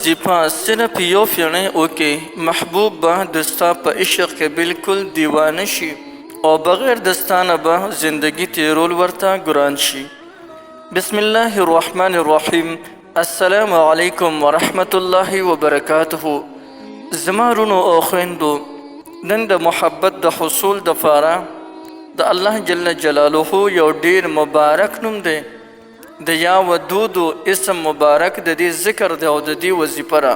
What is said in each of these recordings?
وظیفه صرف یو فیڼی وکړي، محبوب به د ستا په عشق کې بالکل دیوانه شي او بغیر د ستا نه به زندګي تیرول ورته ګران شي. بسم الله الرحمن الرحیم. السلام علیکم ورحمت الله وبرکاته. زما رونو او خویندو، نن د محبت د حصول دپاره د الله جل جلاله یو ډیر مبارک نوم دی، د یا ودود اسم مبارک، د دې ذکر دی او د دې وظیفه را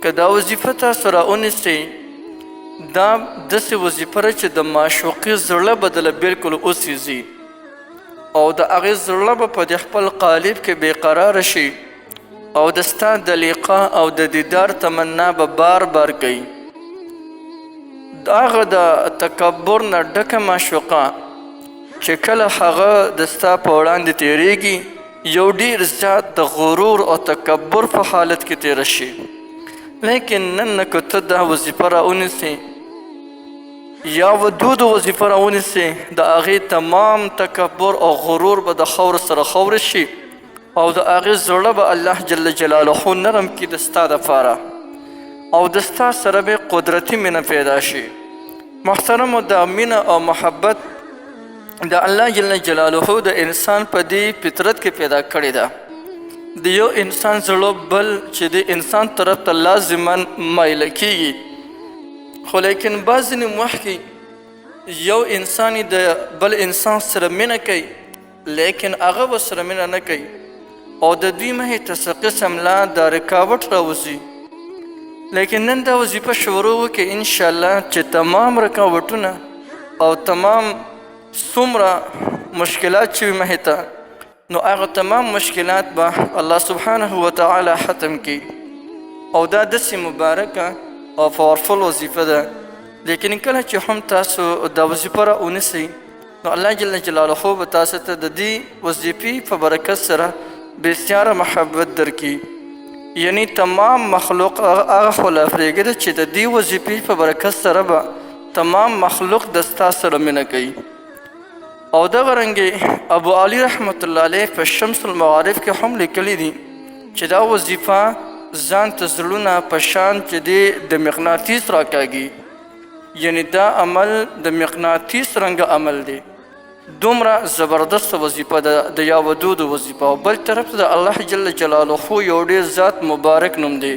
که دا وظیفه تاسو را ونیسئ، دا داسې وظیفه ده چې د معشوقې زړه به دله بالکل وسیځي او د هغې زړه به په دې خپل قالب کې بېقراره شي او د ستا د لقا او د دیدار تمنا به بار بار کوي. هغه د تکبر نه ډکه معشوقه چې کله هغه د ستا په وړاندې تیریږي، یو ډیر زیات د غرور او تکبر په حالت کې تیره شي، لیکن نن نه که ته دا وظیفه را ونیسې، یا ودود وظیفه را ونیسې، د هغې تمام تکبر او غرور به د خاورو سره خاورې شي او د هغې زړه به الله جل جلاله نرم کړي د ستا دپاره او د ستا سره به قدرتي مینه پیدا شي. محترمو، دا مینه او محبت د الله جل جلاله د انسان په دې فطرت کې پیدا کړې ده. د یو انسان زړه بل چې د انسان طرف ته لازما مایله کیږي، خو لیکن بعضې وخت کې یو انسان د بل انسان سره مینه کوي، لیکن هغه به سره مینه نه کوي او د دوی مخې ته څه قسم لا د رکاوټ راوځي. لیکن نن دا وظیفه شروع وکړي، انشاءالله چې تمام رکاوټونه او تمام څومره مشکلات چې وي مخې ته، نو هغه تمام مشکلات به الله سبحانه وتعالی ختم کړي. او دا داسې مبارکه او پاورفل وظیفه ده، لیکن کله چې هم تاسو دا وظیفه را ونیسئ، نو الله جل جلاله به تاسو ته د دې وظیفې په برکت سره بسیاره محبت درکړي. یعنی تمام مخلوق هغه خو لا پرېږده چې د دې وظیفې په برکت سره به تمام مخلوق د ستا سره مینه کوي. او دغه رنګې ابو علي رحمت الله علیه په شمس المعارف کې هم لیکلي دي چې دا وظیفه ځان ته زړونه په شان چې دی د مقناطیس راکاږي، یعنی دا عمل د مقناطیس رنګه عمل دی. دومره زبردست وظیفه ده د یا ودود وظیفه. او بل طرف ته د الله جل جلاله یو ډېر زیات مبارک نوم دی.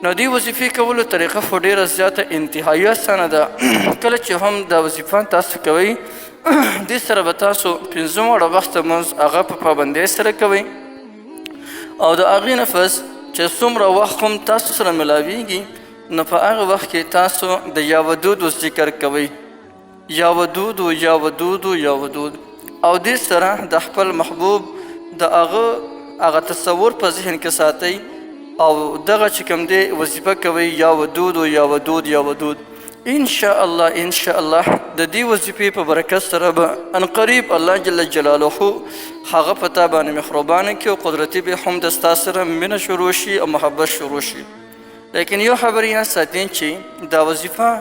نو دې وظیفې کولو طریقه خو ډېره زیاته انتهایي اسانه ده. کله چې هم دا وظیفه تاسو کوئ، دې سره به تاسو پنځه واړه وخته منځ هغه په پابندۍ سره کوئ او د هغې نه پس چې څومره وخت هم تاسو سره ملاویږي، نو په هغه وخت کې تاسو د یا ودود ذکر کوئ، یا ودود، یا ودود، یا ودود، او دې سره د خپل محبوب د هغه هغه تصور په ذهن کې ساتئ او دغه چې کوم دی وظیفه کوئ، یا ودود، یا ودود، یا ودود. ان شاء الله، ان شاء الله د دې وظیفې په برکت سره به انقریب الله جل جلاله هغه په تا باندې مهربانه کړي او قدرتي به هم د ستا سره مینه شروع شي او محبت شروع شي. لیکن یو خبر یاد ساتئ چې دا وظیفه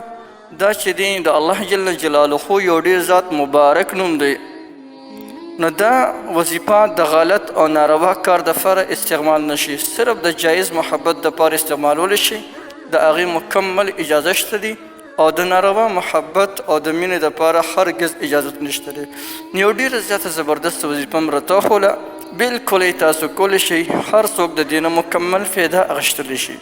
دا چې دی د الله جل جلاله یو ډېر ذات مبارک نوم دی، نو دا وظیفه د غلط او ناروا کار دپاره استعمال نشي، صرف د جایز محبت دپاره استعمالولی شي. د هغې مکمل اجازه شته دی او د ناروا محبت او د مینې دپاره هرګز اجازت نشته دی. نو یو ډېره زیاته زبردسته وظیفه هم راته وښوله، بالکل یې تاسو کولی شئ، هر څوک د دې نه مکمل فایده اخیستلی شي.